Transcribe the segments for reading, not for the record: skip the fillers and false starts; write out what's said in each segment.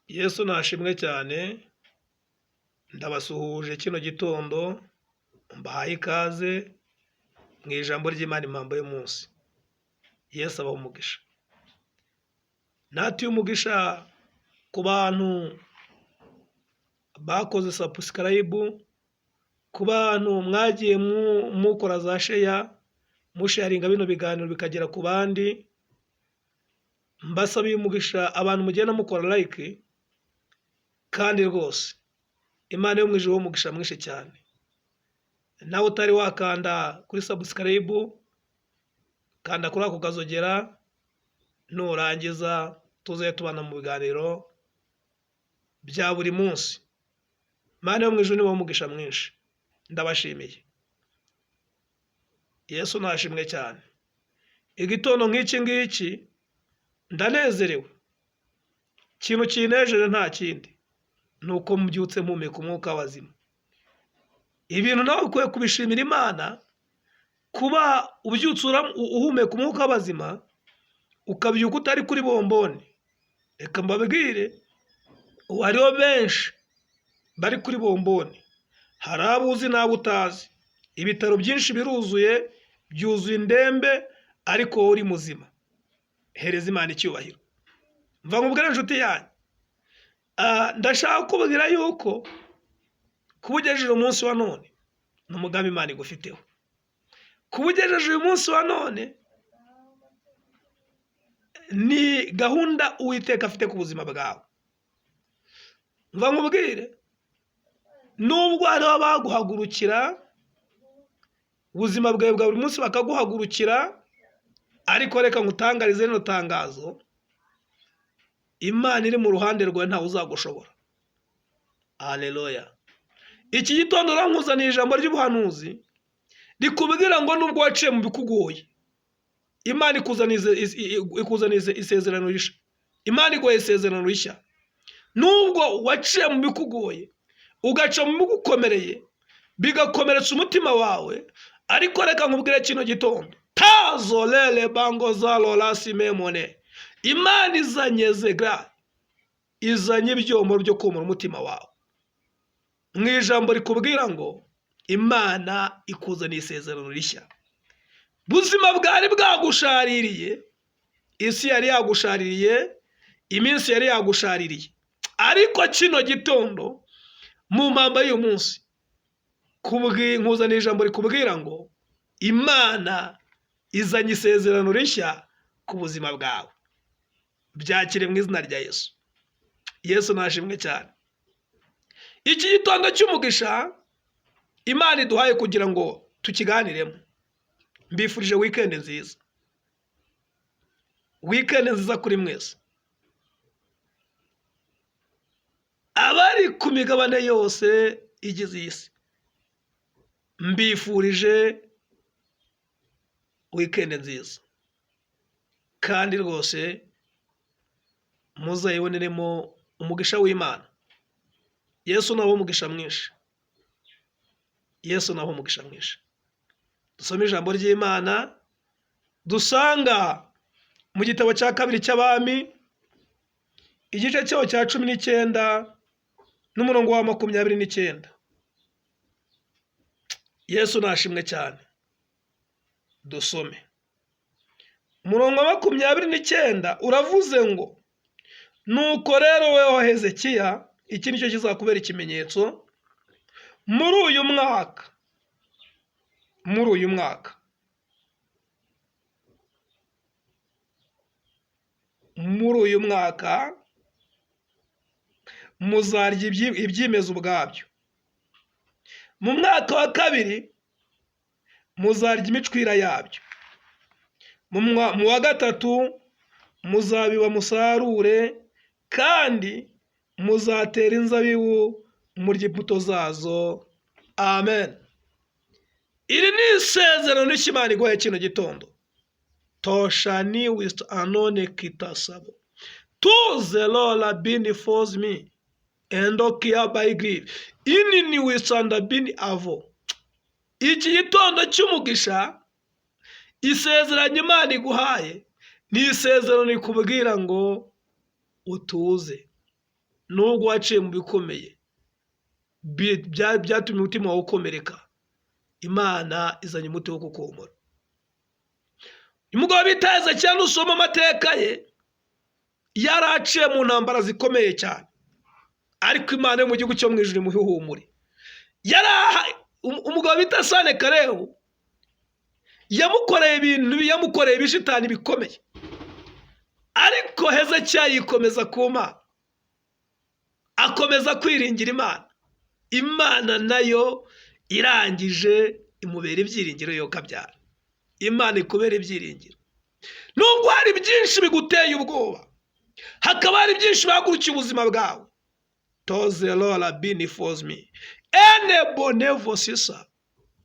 Yesu nashimwe cyane, ndabasuhuje kino gitondo, mbahaye ikaze mu ijambo ry'Imana impamba y'umunsi. Yesu abahe umugisha. Natuye umugisha ku bantu bakoze subscribe, ku bantu mwagiye mukora za share, musharinga bino biganiro bikagera ku bandi, mbasabiye umugisha abantu mugenda mukora like, kandi rwose Imana yo mu ijuru ibahe umugisha mwinshi cyane. Nawe utari wakanda kuri subscribe, kanda kuri ako kazogera, nurangiza tuze tubana mu biganiro bya buri munsi. Imana yo mu ijuru nibahe umugisha mwinshi, ndabashimiye. Yesu nashimwe cyane. Igitondo nk'iki ngiki ndanezerewe. Ikintu kinejeje nta kindi ni uko mbyutse mpumeka umwuka w'abazima. Ibintu nawe ukwiye kubishimira Imana, kuba ubyutse uhumeka umwuka w'abazima, ukabyuka utari kuri bomboni. Reka mbabwire, ubu hariho benshi bari kuri bomboni, hari abo uzi n'abo utazi. Ibitaro byinshi biruzuye, byuzuye indembe, ariko wowe uri muzima. Hereza Imana icyubahiro. Mva nkubwire inshuti yanjye, ndashaka kukubwira yuko kuba ugejeje umunsi wa none ni umugambi Imana igufiteho. Kuba ugejeje uyu munsi wa none ni gahunda Uwiteka afite ku buzima bwawe. Mva nkubwire, nubwo hariho abaguhagurukira, ubuzima bwawe bwa buri munsi bakaguhagurukira, ariko reka ngutangarize rino tangazo, Imana iri mu ruhande rwawe ntawe uzagushobora. Haleluya! Iki gitondo rero nkuzaniye ijambo ry'ubuhanuzi rikubwira ngo nubwo waciye mu bikugoye, Imana ikuzaniye isezerano rishya. Imana iguhaye isezerano rishya. Nubwo waciye mu bikugoye, ugaca mu bigukomereye, bigakomeretsa umutima wawe, ariko reka nkubwire kino gitondo, tazo lele bango zalo lasimemone, Imana izanye zegra, izanye ibyomoro byo komora umutima wawe. Mu ijambo rikubwira ngo Imana ikuzaniye isezerano rishya. Buzima bwari bwagushaririye, isi yari yagushaririye, iminsi yari yagushaririye, ariko kino gitondo mu mpamba y'uyu munsi nkuzaniye ijambo rikubwira ngo Imana izanye isezerano rishya ku buzima bwawe. Byakire mu izina rya Yesu. Yesu nashimwe cyane. Iki gitondo cy'umugisha Imana iduhaye kugira ngo tukiganiremo. Mbifurije weekend nziza, weekend nziza kuri mwese. Abari ku migabane yose igize iyi si, mbifurije weekend nziza, kandi rwose muzayiboneremo umugisha w'Imana. Yesu nawe umugisha mwinshi, Yesu nawe umugisha mwinshi. Dusome ijambo ry'Imana dusanga mu gitabo cya kabiri cy'Abami, igice cyaho cya 19 n'umurongo wa 29. Yesu nashimwe cyane. Dusome umurongo wa 29, uravuze ngo nuko rero weho Hezekiya, iki nicyo kizakubera ikimenyetso muri uyu mwaka, muri uyu mwaka, muri uyu mwaka muzarya ibyimeza ubwabyo, mu mwaka wa kabiri muzarya imicwira yabyo, mu wa gatatu muzabiba musarure, kandi muzatera inzabibu murya imbuto zazo. Amen. Iri ni isezerano rishya Imana iguhaye kino gitondo. Toshani wist anone kitasabo tuze lola bini fozi mi endokia by grief inini wisanda bini avo. Iki gitondo cy'umugisha, isezerano Imana iguhaye ni isezerano rikubwira ngo utuze. Nubwo waciye mu bikomeye byatumye umutima wawe ukomereka, Imana izanye umuti wo kukomora. Umugabo bita Hezekiya, nusoma amateka ye, yari aciye mu ntambara zikomeye cyane, ariko Imana yo mu gihugu cyo mu ijuru imuha ihumure. Umugabo bita Sanekarebu yamukoreye ibintu, yamukoreye ibishitani bikomeye, ariko Hezekiya yikomeza ku Mana, akomeza kwiringira Imana. Imana nayo irangije imubera ibyiringiro. Yo kabyara, Imana ikubera ibyiringiro. Nubwo hari byinshi biguteye ubwoba, hakaba hari byinshi bahagurukiye ubuzima bwawe, toze rora bini fozmi ene bonevo sisa,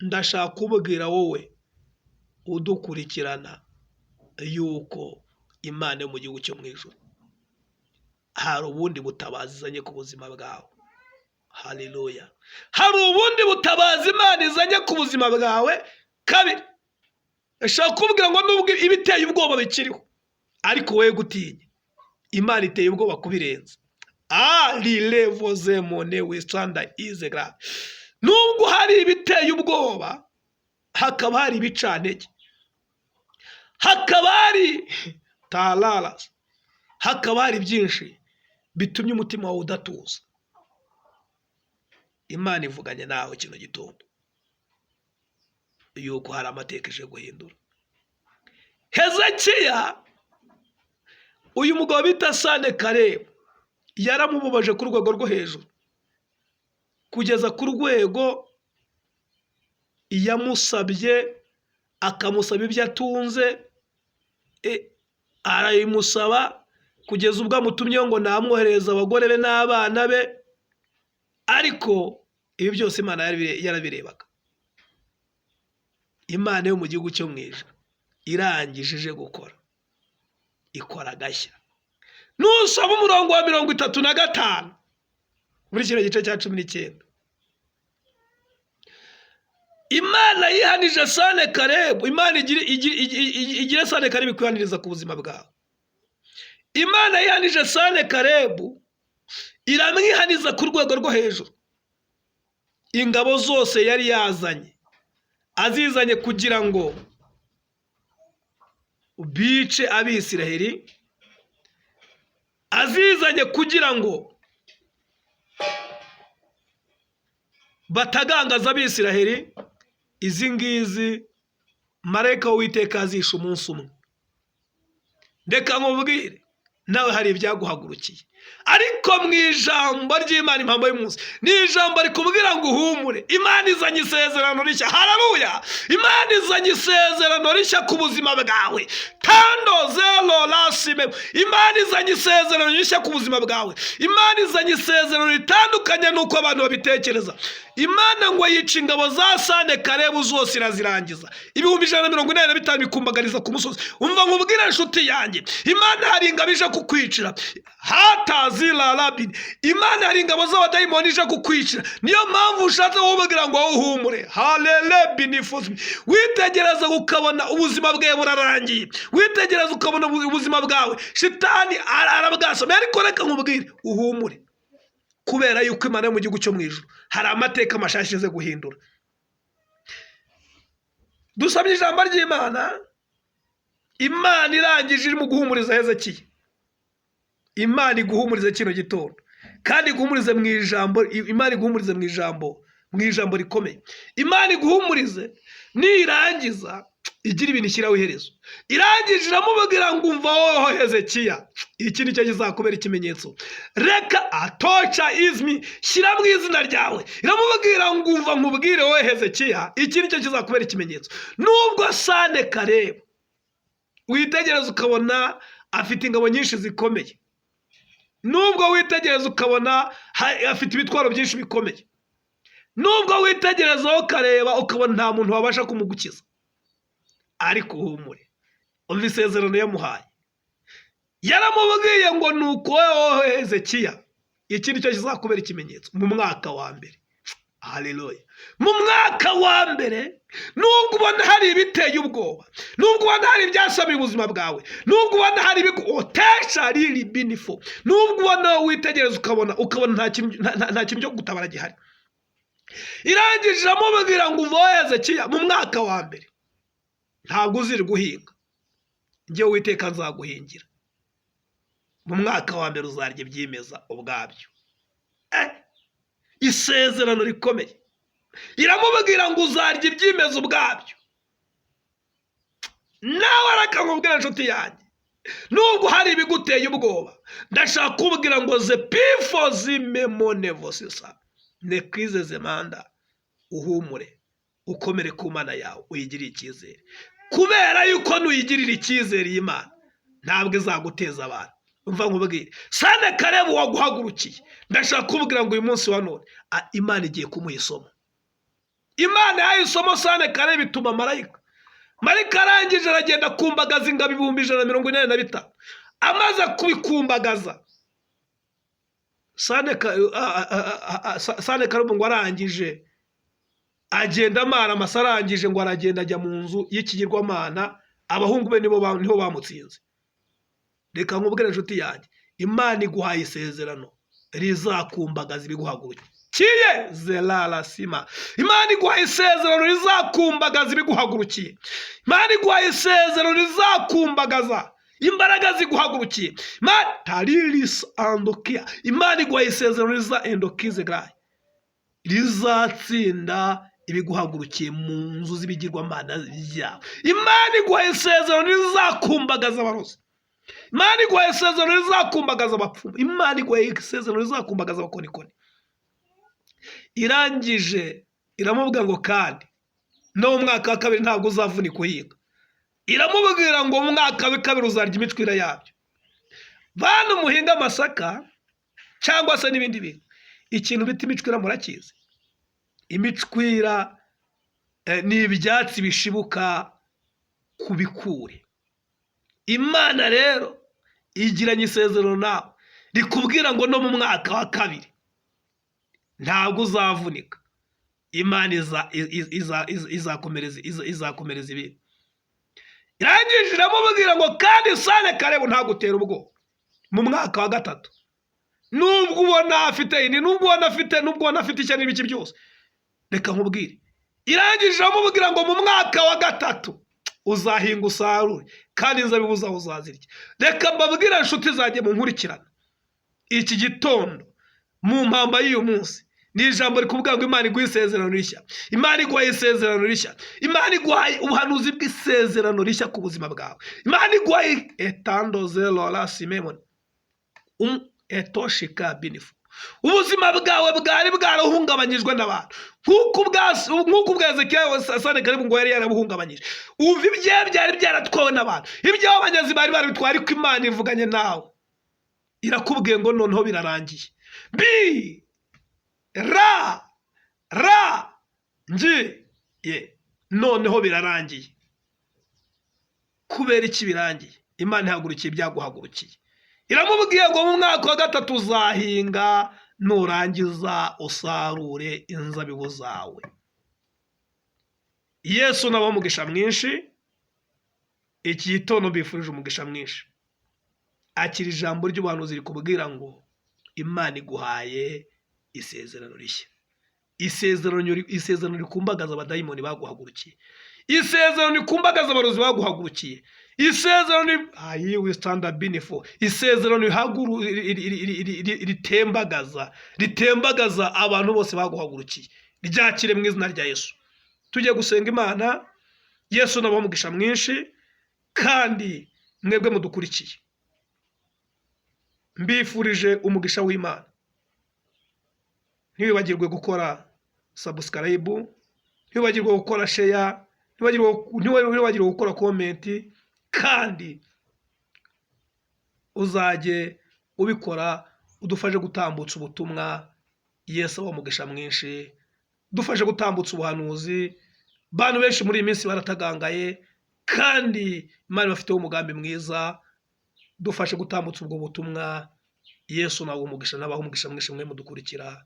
ndashaka kubwira wowe udukurikirana yuko Imana yo mu gihugu cyo mu ijuru hari ubundi butabazi izanye ku buzima bwawe. Haleluya! Hari ubundi butabazi Imana izanye ku buzima bwawe. Kabiri, ndashaka kubwira ngo nubwo ibiteye ubwoba bikiriho, ariko wowe gutinya, Imana iteye ubwoba kubirenza. Arirevozemone wisanda izegra. Nubwo hari ibiteye ubwoba, hakaba hari ibicantege, hakaba hari tarara, hakaba hari byinshi bitumye umutima wawe udatuza, Imana ivuganye nawe kino gitondo yuko hari amateka ije guhindura. Hezekiya, uyu mugabo bita Sane Karebu yaramubabaje ku rwego rwo hejuru, kugeza ku rwego yamusabye, akamusaba ibyo atunze, arabimusaba kugeza ubwo amutumyeho ngo namwoherereze abagore be n'abana be. Ariko ibi byose Imana yarabirebaga. Imana yo mu gihugu cyo mu ijuru irangije ije gukora, ikora agashya. Nusoma umurongo wa 35 muri kino gice cya 19, Imana yihanije Sane Karebu. Imana igire Sane Karebu ikwihaniriza ku buzima bwawe. Imana yihanije Sane Karebu, iramwihaniza ku rwego rwo hejuru. Ingabo zose yari yazanye, azizanye kugira ngo bice Abisiraheli, azizanye kugira ngo batagangaza Abisiraheli, izi ngizi marayika w'Uwiteka azisha umunsi umwe. Reka nkubwire, nawe hari ibyaguhagurukiye, ariko mu ijambo ry'Imana, impamvu y'umunsi ni ijambo rikubwira ngo uhumure. Imana izanye isezerano rishya. Hararuya! Imana izanye isezerano rishya ku buzima bwawe. Tando zero rasime. Imana izanye isezerano rishya ku buzima bwawe. Imana izanye isezerano ritandukanye n'uko abantu babitekereza. Imana ngo yica ingabo za Sane Karebu zose, irazirangiza, 185,000 bikumbagariza ku musozi. Umva nkubwire, inshuti yanjye, Imana hari ingabo ije kukwicira. Hatazirarabini. Imana hari ingabo z'abadayimoni ije kukwicira. Niyo mpamvu ushatse wubwira ngo wowe uhumure. Halelebinifuzmi. Witegereza ukabona ubuzima bwawe burarangiye, witegereza ukabona ubuzima bwawe shitani arabwasoma, ariko reka nkubwire uhumure, kubera yuko Imana yo mu gihugu cyo mu ijuru hari amateka mashasha ize guhindura. Dusabye ijambo ry'Imana. Imana irangije irimo guhumuriza Hezekiya. Imana iguhumurize kino gitondo, kandi iguhumurize mu ijambo. Imana iguhumurize mu ijambo, mu ijambo rikomeye. Imana iguhumurize, nirangiza igira ibintu ishyiraho iherezo. Irangije iramubwira ngo umva wowe Hezekiya, iki nicyo kizakubera ikimenyetso. Reka atoca izmi, shyira mu izina ryawe. Iramubwira ngo umva nkubwire wowe Hezekiya, iki nicyo kizakubera ikimenyetso. Nubwo Sane Karebu witegereza ukabona afite ingabo nyinshi zikomeye, nubwo witegereza ukabona afite ibitwaro byinshi bikomeye, nubwo witegerezaho ukareba ukabona nta muntu wabasha kumugukiza, ariko uhumure. Umva isezerano yamuhaye. Yaramubwiye ngo nuko wowe Hezekiya, iki nicyo kizakubera ikimenyetso. Mu mwaka wa mbere, Haleluya! Mu mwaka wa mbere, nubwo ubona hari ibiteye ubwoba, nubwo ubona hari ibyasamiye ubuzima bwawe, nubwo ubona hari ibigutesha riri binifo, nubwo ubona witegereza ukabona nta kintu cyo gutabara gihari, irangije iramubwira ngo: "Uva Hezekiya, mu mwaka wa mbere ntabwo uzirirwa uhinga, njyewe Uwiteka nzaguhingira. Mu mwaka wa mbere uzarya ibyimeza ubwabyo." Isezerano rikomeye! Iramubwira ngo uzarya ibyimeza ubwabyo. Nawe arakamubwira: "Inshuti yanjye, nubwo hari ibiguteye ubwoba, ndashaka kubwira ngo zepifo zimemonevosisa nekwize manda, uhumure, ukomere ku Mana yawe, uyigirire icyizere, kubera yuko nuyigirira icyizere iyi Mana ntabwo izaguteza abantu." Umva nkubwire, sane karebu waguhagurukiye, ndashaka kubwira ngo uyu munsi wa none Imana igiye kumuha isomo. Imana yahaye isomo sane karebu, ituma marayika. Marayika arangije aragenda akumbagaza ingabo 185,000. Amaze kubikumbagaza, sane karebu ngo arangije agenda amara amasa, arangije ngo aragenda ajya mu nzu y'ikigirwamana. Abahungu be nibo bamutsinze. Reka nkubwire, inshuti yanjye, Imana iguhaye isezerano rizakumbagaza ibiguhagurukiye. Zerara sima. Imana iguhaye isezerano rizakumbagaza ibiguhagurukiye. Imana iguhaye isezerano rizakumbagaza imbaraga ziguhagurukiye. Imana taririsi andokiya. Imana iguhaye isezerano riza endokize garayi, rizatsinda ibiguhagurukiye mu nzu z'ibigirwamana byawe. Imana iguhaye isezerano rizakumbagaza abarozi. Imana iguhaye isezerano rizakumbagaza abapfumu. Imana iguhaye isezerano rizakumbagaza abakonikoni. Irangije iramubwira ngo kandi no mu mwaka wa kabiri ntabwo uzavunika uhinga. Iramubwira ngo mu mwaka wa kabiri uzarya imicwira yabyo. Bantu muhinga amasaka cyangwa se n'ibindi bintu, ikintu bita imicwira murakizi? Imicwira ni ibyatsi bishibuka ku bikure. Imana rero igiranye isezerano nawe rikubwira ngo no mu mwaka wa kabiri ntabwo uzavunika. Imana izakomereza ibintu. Irangije iramubwira ngo kandi sane karebu ntagutera ubwoba. Mu mwaka wa gatatu, nubwo ubona afite ini, nubwo ubona afite ishyari n'ibiki byose, reka nkubwire, irangije iramubwira ngo mu mwaka wa gatatu uzahinga usarure, kandi inzabibu zawe uzazirya. Reka mbabwire, inshuti zanjye mu nkurikirana iki gitondo, mu mpamba y'uyu munsi, ni ijambo rikubwira ngo Imana iguha isezerano rishya. Imana iguhaye isezerano rishya. Imana iguhaye ubuhanuzi bw'isezerano rishya ku buzima bwawe. Imana iguhaye etando zero simemoni etoshika binifu. Ubuzima bwawe bwari bwarahungabanyijwe n'abantu nk'uko ubwa Hezekiya Sanekaribu ngo yari yarabuhungabanyije. Umva, ibye byari byaratwawe n'abantu, ibyawe abanyazi bari barabitwaye, ariko Imana ivuganye nawe, irakubwiye ngo noneho birarangiye. Bi ra ra ngi ye, noneho birarangiye. Kubera iki birangiye? Imana ihagurukiye ibyaguhagurukiye. Iramubwiye ngo mu mwaka wa gatatu uzahinga, nurangiza usarure inzabibu zawe. Yesu nawe umugisha mwinshi. Iki gitondo mbifurije umugisha mwinshi. Akira ijambo ry'ubuhanuzi rikubwira ngo Imana iguhaye isezerano rishya, isezerano rikumbagaza abadayimoni baguhagurukiye, isezerano rikumbagaza abarozi baguhagurukiye, isezerano ayi wisitanda binifo, isezerano ritembagaza abantu bose baguhagurukiye. Ryakire mu izina rya Yesu. Tujye gusenga Imana. Yesu nabaha umugisha mwinshi. Kandi mwebwe mudukurikiye, mbifurije umugisha w'Imana. Ntiwibagirwe gukora subscribe, ntiwibagirwe gukora share, ntiwibagirwe gukora comment, kandi uzajye ubikora udufashe gutambutsa ubutumwa. Yesu abaha umugisha mwinshi. Dufashe gutambutsa ubuhanuzi. Bantu benshi muri iyi minsi baratagangaye, kandi Imana ibafiteho umugambi mwiza. Dufashe gutambutsa ubwo butumwa. Yesu nawe umugisha, nabaha umugisha mwinshi mwe mudukurikira.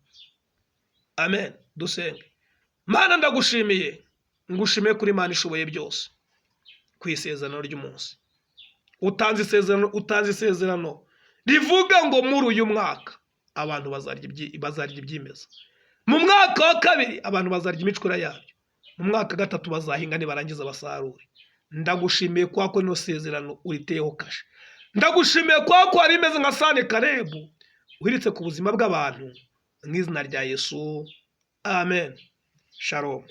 Amen. Dusenge. Mana, ndagushimiye, ngushimiye kuri Imana ishoboye byose ku isezerano ry'umunsi utanze. Isezerano utanze, isezerano rivuga ngo muri uyu mwaka abantu bazarya ibyimeza, mu mwaka wa kabiri abantu bazarya imicura yabyo, mu mwaka wa gatatu bazahinga, nibarangiza basarure. Ndagushimiye kwa ko rino sezerano uriteyeho kashe. Ndagushimiye kwa ko wari imeze nka sane karebu uhiritse ku buzima bw'abantu, mu izina rya Yesu, amen. Shalom.